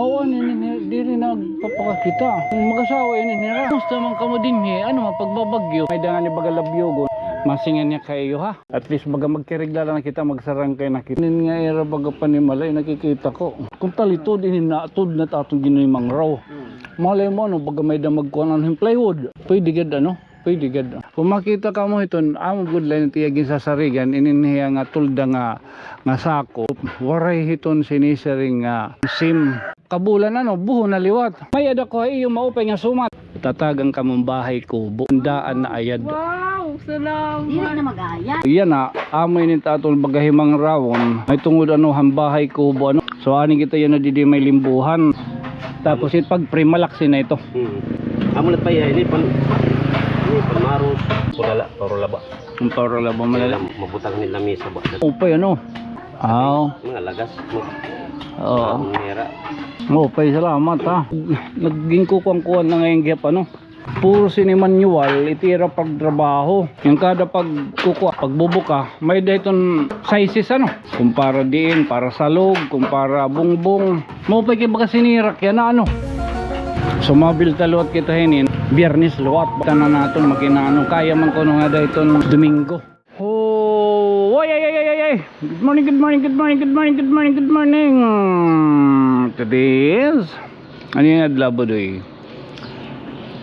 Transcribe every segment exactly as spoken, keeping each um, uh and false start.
Oo, nini, diri nagpapakakita. Mag-asawa ini nira. Kumusta man kamo dinhi? Ano man pagbabagyo? May dangan ni baga labyogon. Masingan niya kay iyo, ha? At least baga magkirigla na kita, magsarangkay na kita. Nin nga ira baga panimalay, nakikita ko. Kung talitod, ini na, tud na taton ginimang raw. Malay mo, ano, baga may da magkuhan hin plywood. Pwede gad, ano? Pwede gad. Kung makita kamo hiton, amo gud la it iya ginsasarigan, inin hiya nga tulda nga, nga sako. Waray hiton sinisiring nga sim. Kabulan, ano, buho na liwat. May-ada ko ha iyo maupay nga sumat. Tatagan kamo hin bahay kubo. Daan na ayad. Wow, salamat. Dili na mag-ayad. Yana, amo ini it aton baga himangrawon. May tungod, ano, han bahay kubo, ano. So, ani kita yana didi may limbuhan. Tapos, it pag-pre-malaksi na ito. Hmm. Amo la pa iya, ini pan, ini panmaros. Puro la, puro laba. Ang puro laba, malala. Mabutang nila misa ba? Upay, ano? Aw. Mga lagas. Oo. Ang hira. Upay, salamat, ha. Naging kukuan-kuan na ngay-an gihap, ano? Puro sini manual, it ira pagtrabaho. Yung kada pagkukuha, pagbubuka, may-ada iton sizes, ano? Kumpara diin, para salog, kumpara bungbong. Maupay kay baga sinirak yana, ano? Sumabil ta liwat kita hinin. Biyernes liwat. Tanan naton, makinaano. Kaya man kuno nga ada iton Domingo. Oh, ay, ay, ay, ay, ay, ay. Good morning, good morning, good morning, good morning, good morning, good morning. Today is, ano yung adlaw, Budoy?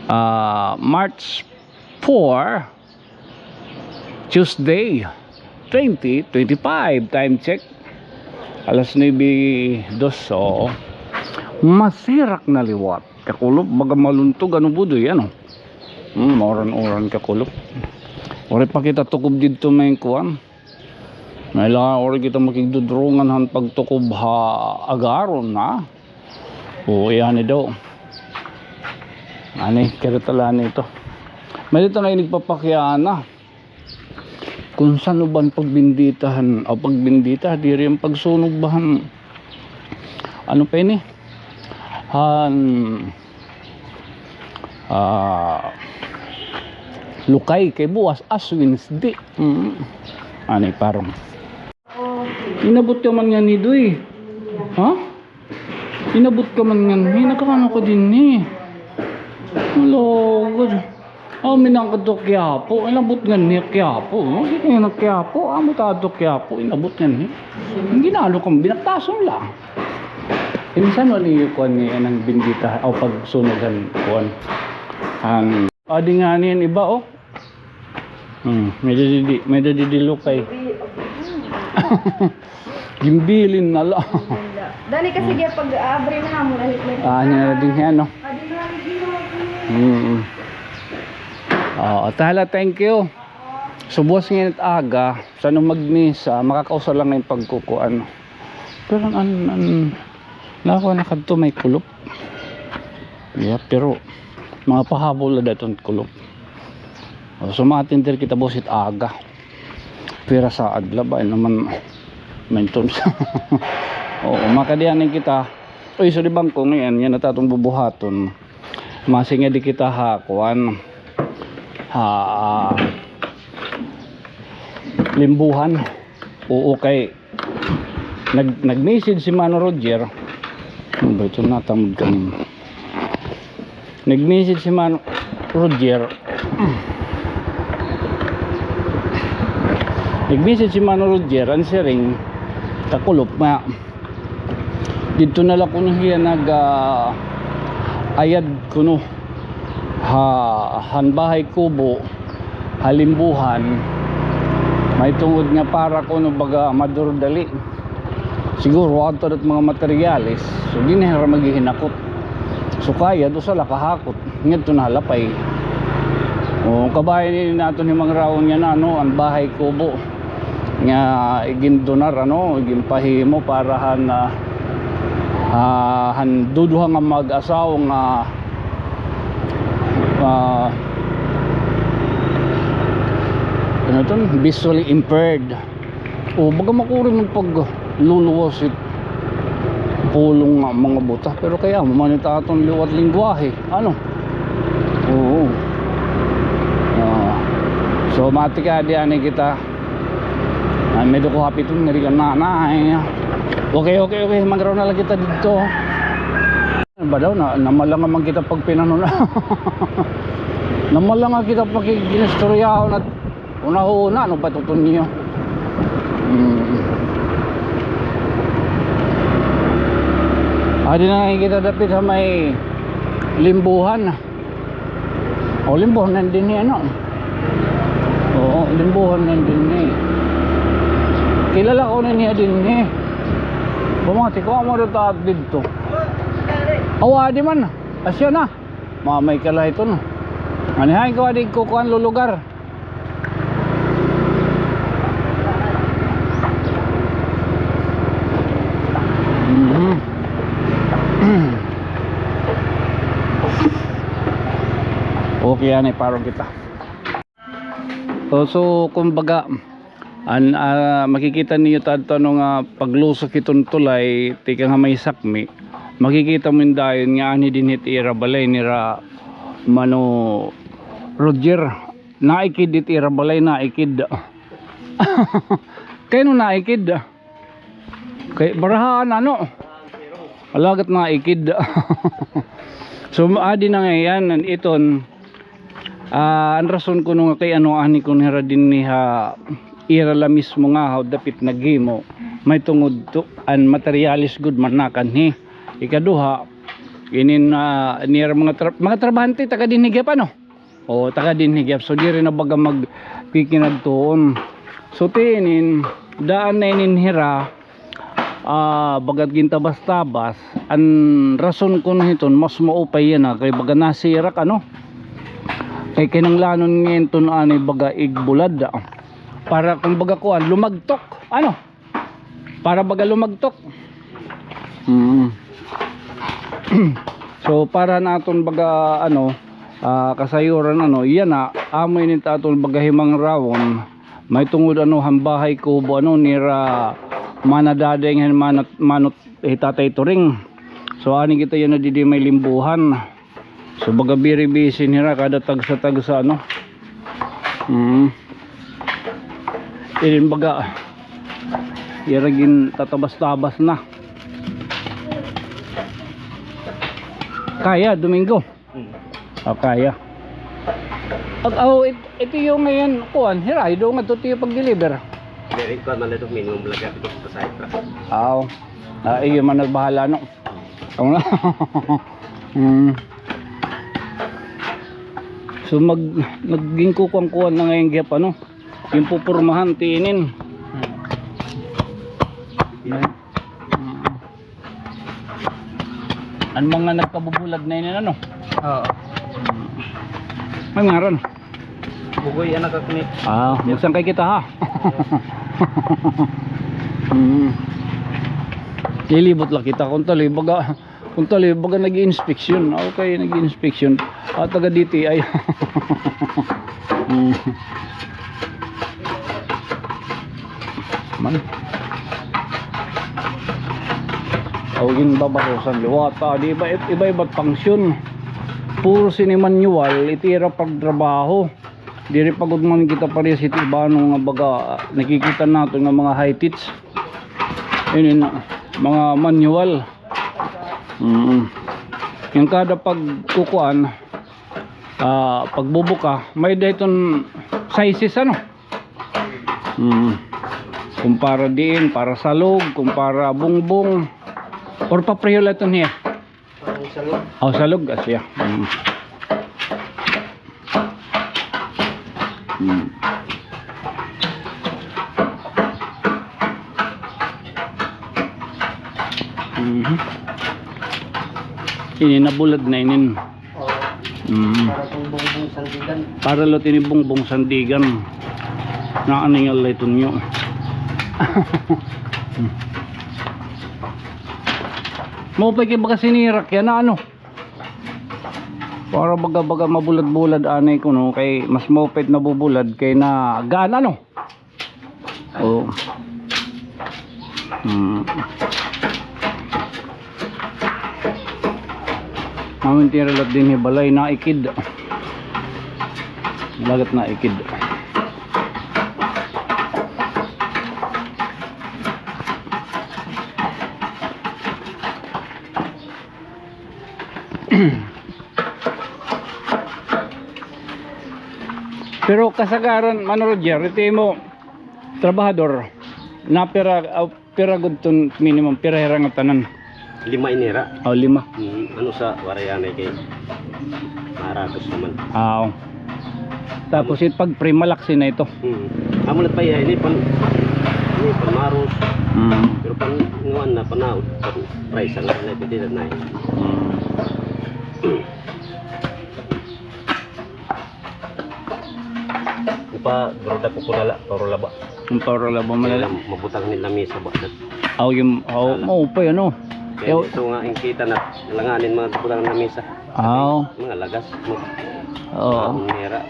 Ah, March four, Tuesday, twenty twenty-five. Time check. Alas nuebe dos, so masirak na liwat. Kakulop, baga maluntog, ano, Budoy, ano? Hmm, mauran-uran, kakulop. Waray pa kita tukob didto may kuan. May la, waray kita makigdudrungan han pagtukob ha agaron, ha? Oo, iya ni daw. Ani, kira tala nito. May dito nga inigpapakiana. Kung san-o ba an pagbindita han, o pagbindita, diri an pagsunog ba han, ano pa ini? Han, ah, lukay kay buwas, Ash Wednesday. Mm. Ani, parang. Inabot ka man nganhi, Doy. Ha? Inabot ka man nganhi, nagkaano ka dinhi? Lugod. Aw, minangkadto Quiapo, inabot nganhi Quiapo, no? Di kaya na Quiapo, amo ta adto Quiapo, inabot nganhi. Ang ginalo kang binaktason la. Insan wala niyo kuan ni anang bindita, o pagsunog han kuan. Ang, adi nga niyan iba, oh. Hmm, may dadidi, may dadidi lukay. Gimbilin na la. Dali kasi, hmm, diya pag-abri na mo, dahil may, ah, niya na din yan, no? Adi na, adi na. Hmm. Oo, tala, thank you. Subos nga init aga, sa nung magmisa, makakausa lang nga yung pagkukuan. Pero an, an, nako na kadto may kulop. Yeah, pero mga pahabol na daton kulop. O, so, matindir kita busit aga. Pira sa adlaw ba naman maintenance. Oo, makadiyan kita. Uy, so di bangko ngayon, yan na tatong bubuhaton. Masing nga di kita ha, kuan, ha, limbuhan. Oo, kay nag-, nag-message si Mano Roger. Ano ba ito? Natamod kanina. Nag-message si Mano Roger. Nag-message si Mano Roger, an siring, kakulop nga. Didto na la kuno hiya nag, ah, ayad kuno ha, han bahay kubo, ha limbuhan. May tungod nga para kuno baga madurdali. Siguro, adto dat mga materyales. So, dinhi ra maghihinakot. So, kaya, usa la ka hakot. Ngadto na ha lapay. O, kabahin ini naton himangrawon nga na, ano, an bahay kubo nga igindonar, ano, iginpahimo para han, ah, ah, han duduha nga mag-asawa nga, ah, ano ton, visually impaired. O, baga makuri man pagluluwas it pulong nga mga buta. Pero kaya, mamanit aton liwat lingwahe. Ano? Oo. Ah. So, matika, di ani kita. Ay, may duko hapiton, ngari ka nanay. Okay, okay, okay. Magraw na la kita didto. Ba daw, na, namalanga man kita pagpinanhon. Namalanga kita pagkikinistoryahon at una-una, ano ba tuton niyo? Hmm. Adi na nga kita dapit ha may limbuhan. O, limbuhan na dinhi, ano? Oo, limbuhan na dinhi. Kilala ko na niya dinhi. Bumati ko, amo daw taat didto. Awa, di man. Asya na. Mamay ka la iton. Anihay ko, adi ko kuan lulugar. Mhm. Okay, ani, parong kita. So, so, kumbaga, an, ah, makikita niyo ta adto, ano, nga paglusok hiton tulay, tikang ha may sakmi, makikita mo dayon nga anhi dinhi it ira balay nira Mano Roger. Naikid it ira balay, naikid. Kay ano naikid? Kay barahaan, ano? Alagad naikid. So, adi na ngay-an, an iton, ah, an rason kuno nga kay ano anhi kuno hira dinhi ha ira la mismo nga haw dapit naghimo. May tungod to, an materyales gud man nakanhi. Ikaduha, inin, ah, nira mga tra-, mga trabahante, taga dinhi gihap, ano? O, taga dinhi gihap. So, diri na baga magkikinadtuon. So, ti inin, daan na inin hira, ah, baga gintabas-tabas. An rason kuno hiton, mas maupay yana, kay baga nasirak, ano? Kay kinahanglanon ngay-an iton ani baga igbulad, ah. Para, kumbaga, kuan, lumagtok, ano? Para baga lumagtok. Mm. So, para naton baga, ano, ah, kasayuran, ano, yana, amo ini it aton baga himangrawon. May tungod, ano, han bahay kubo, ano, nira Mana Daday ngan Mana, Mano, eh, Tatay Turing. So, ani kita yana didi may limbuhan. So, baga very busy nira kada tagsa-tagsa, ano. Mm. Inin baga, ira gintatabas-tabas na. Kaya, Domingo? Hmm. O, kaya. Pag, aw, it-, ito yung ngayon, kuan, hira, ido nga to tiyo pag-deliver. Diri, kuan man ito, minimum lang ito, pasahe pa. Aw. Ah, iyo man nagbahala, no? Ang, mm. So, mag-, naging kukuan-kuan na ngayon gihap, ano? Yung pupurmahan, tiinin. Hmm. Yan. Mm. An mga nagpabubulad na inin, ano? Oo. May ngaran. Bugoy, anak ak ni. Ah, magsangkay kita, ha? Hmm. Lilibot la kita kun tali baga, kun tali baga nag-iinspeksyon. Okay, nag-iinspeksyon. Ah, taga D T I. Hmm. Man. Aw, ginbabarusan liwata. Di iba, iba-iba function. Puro sini manual, iti ira pagtrabaho. Diri pa gud man kita parehas hit iba, ano, nga baga, nakikita naton nga mga high techs. Inin, mga manual. Mm. Yung kada pagkukuan, ah, pagbubuka, may-ada iton sizes, ano? Mm. Kung para diin, para salog, kung para bungbong. Or papreho la iton hiya? Parang salog. O, salog, ah, siya. Mm. Mm. Mhm. Ini nabulad na inin. Oo. Mm. Para pang bungbong sandigan. Para la ini bungbong sandigan. Naaningal la iton niyo. Maupay kay baga sinirak yana, ano? Para baga, baga mabulad-bulad anay kuno, kay mas maupay nabubulad kay nagaan, ano? Oo. Hmm. Amin tira lat dinhi balay, naikid. Lagat naikid. Pero kasagaran, Mano Roger, ito imo trabahador, napira, ah, pira gud ton minimum, pira hira nga tanan? Lima ini hira. Oh, lima. Hmm, ano sa waray anay kay maaratos naman. Ah, oo. Tapos it pag-free, malaksi na ito. Hmm. Amo na pa iya, ini pan, ini pan maros. Hmm. Pero pan, nuan na, panaod, pan price ang na, pwede na na. Hmm. Upa, pero dako ko na la, para laba. Ang para laba mo na la. Mabutang nila misa ba? Aw, yung, aw, maupay, ano? Kaya ito nga, yung kita na, langanin mga butang na misa. Aw. Mga lagas, mga, oo. Mga mera.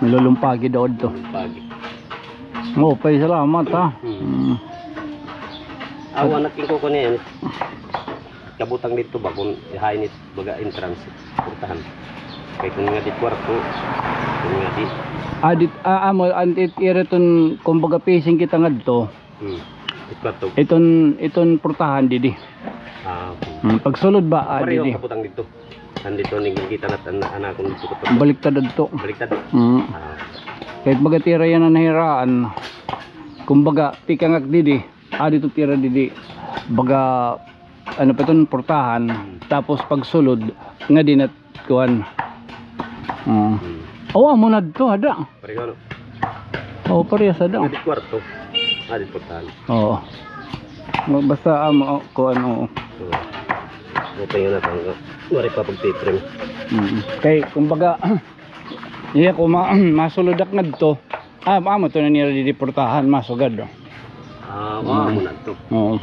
Nalulumpagi daw ito. Lumpagi. Maupay, salamat, ha. Hmm. Hmm. Awa na king kuko niya, eh. Kabutang dito ba kung ihain it baga entrance, portahan. Kay kung nga di kwarto, kung nga di. Ah, dit, ah, amo, an it ira ton, kumbaga, facing kita ngadto. Hmm. Di kwarto. Iton, iton portahan didi. Ah, okay. Hmm, pagsulod ba, ah, pareho didi. Kabutang dito. Andito ning kita nat an, an akon dito. Baliktad adto. Baliktad. Hmm. Ah. Kay baga tira yana nahiraan. Kumbaga, tikangak didi. Ah, dito tira didi. Baga, ano pa iton, portahan. Hmm. Tapos pagsulod, nga dinat, kuan. Ah. Hmm. Awa mo na dito, ada. Pareho, no? Oo, parehas ada. Adi kwarto. Adi portahan. Oo. Basta, ah, ma-, kuan, oo. Oo. Okay nga na, tangga. Wari pa pagtitrim. Mm. Kay, kumbaga, iya ko ma-, masulod ak ngadto. Ah, amo to na nira didiportahan, masugad, oh. Ah, amo na to. Oo.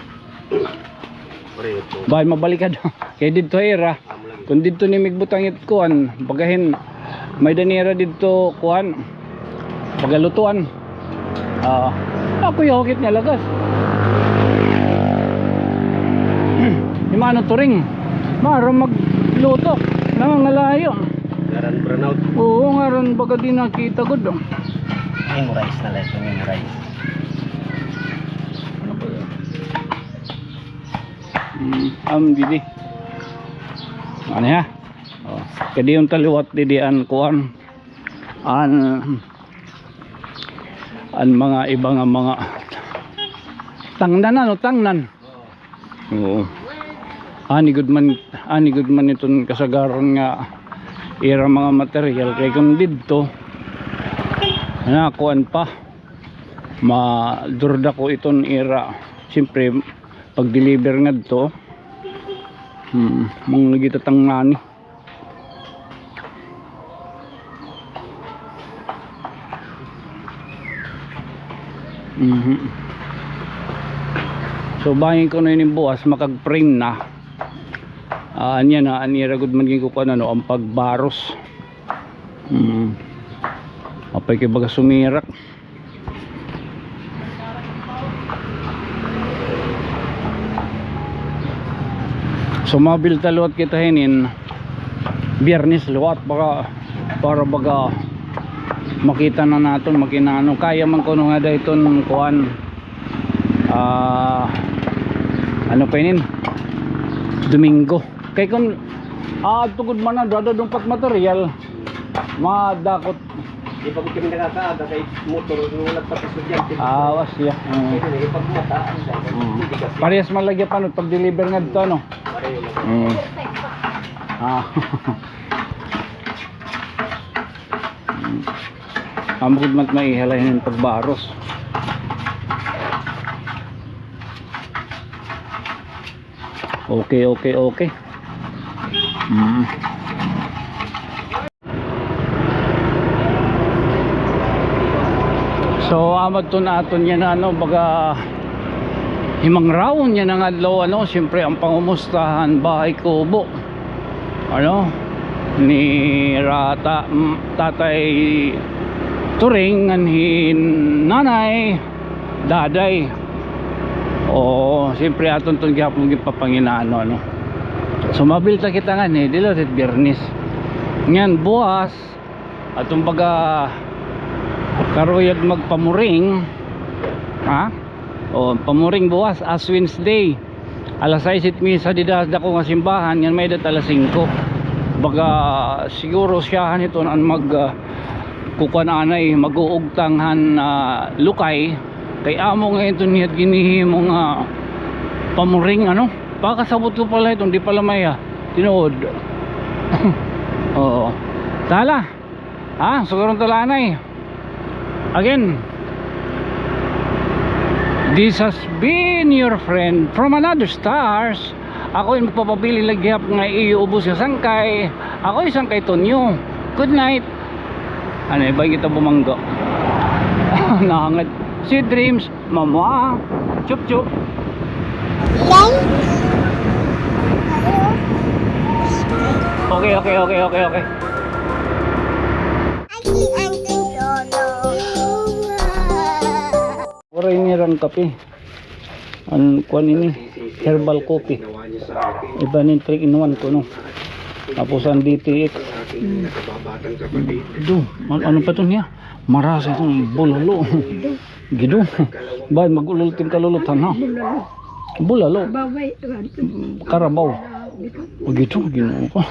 Pareho to. Bay, mabalikad. Kay didto ira. Amo lagi. Kung didto ni migbutang it kuan, bagahin, may danira didto kuan. Pagalutuan. Ah, ako yung hukit niya lagas. Imano turing. Maro magluto. Nangangalayo. Ngaran brownout. Oo, ngaran baga di nakita gud, oh. Memorize na lang ito, memorize. Ano ba yan? Mm, am, didi. Ano ya? Oh, kadi yung taliwat didi an kuan. An, an mga iba nga mga tangnan, ano, tangnan. Oo. Ani gud man, ani gud man iton kasagaran nga ira mga material kay kung didto na kuan pa, madurdako iton ira. Siyempre, pag-deliver ngadto, hmm, mga gitatang nani. Mhm. So, bangin ko na ini buwas, makag-frame na. Ah, anya na, an ira gud man ginkukuan, ano, an pagbaros. Hmm. Apay kay baga sumirak. So, mabilta liwat kita hinin Biyernes liwat, baka, para baga makita na naton, makinano. Kaya man kuno nga dayton kuan, ah, ano pa inin? Domingo. Kay kun, ah, tugod man na, dadadumpat material. Madakot. Di pa gud kami nakakaaga kay motor, wala pa estudyante. Ah, was, yeah. Mm. Kaya ipagmataan sa. Mm. Hindi kasi. Parehas man lagi pa, no, pag-deliver ngadto, no? Pareho lang. Mm. Ah. Ambot man maihalay ng pagbaros. Okay, okay, okay. Mm. So, amad to naton yan, ano, baga himangrawon yan an adlaw, ano, siyempre, an pangumusta han Bahay Kubo. Ano, ni Rata, mm, Tatay Turing, ngan hi Nanay, Daday. O, siyempre, aton ton gihapon ginpapanginano, ano. So, mabilta kita nganhi, dili la it Biyernes. Ngan, buwas, aton baga karuyag magpamuring, ha? O, pamuring buwas, Ash Wednesday. Alas sais it misa dida ha dako nga simbahan, ngan may-ada it alas singko. Baga siguro siyahan iton an mag, ah, kukuan anay, mag-uugtang han, ah, lukay. Kay amo nga iton niya ginhihimo nga pamuring, ano? Pakasabot ko pala iton, di pala may, ah, tinuod. Oo. Tala. Ha? Sugaron ta la anay. Again, this has been your friend from another stars. Ako it magpapabilin la gihap nga iyo ubos nga sangkay. Ako it Sangkay Tonyo. Good night. Ano, iba kita bumangga. Nahangad. Sweet dreams. Mama. Chup, chup. Okay, okay, okay, okay, okay. Waray ini ran kape. An kuan ini, herbal coffee. Iba ini three in one kuno. Tapos an D T X. Do, an-, ano pa to niya? Marasa iton bulalo. Gido. Bay, mag-ulol it im kalulot han, ha? Bulalo. Karabaw. O, gido, Ginoo ko.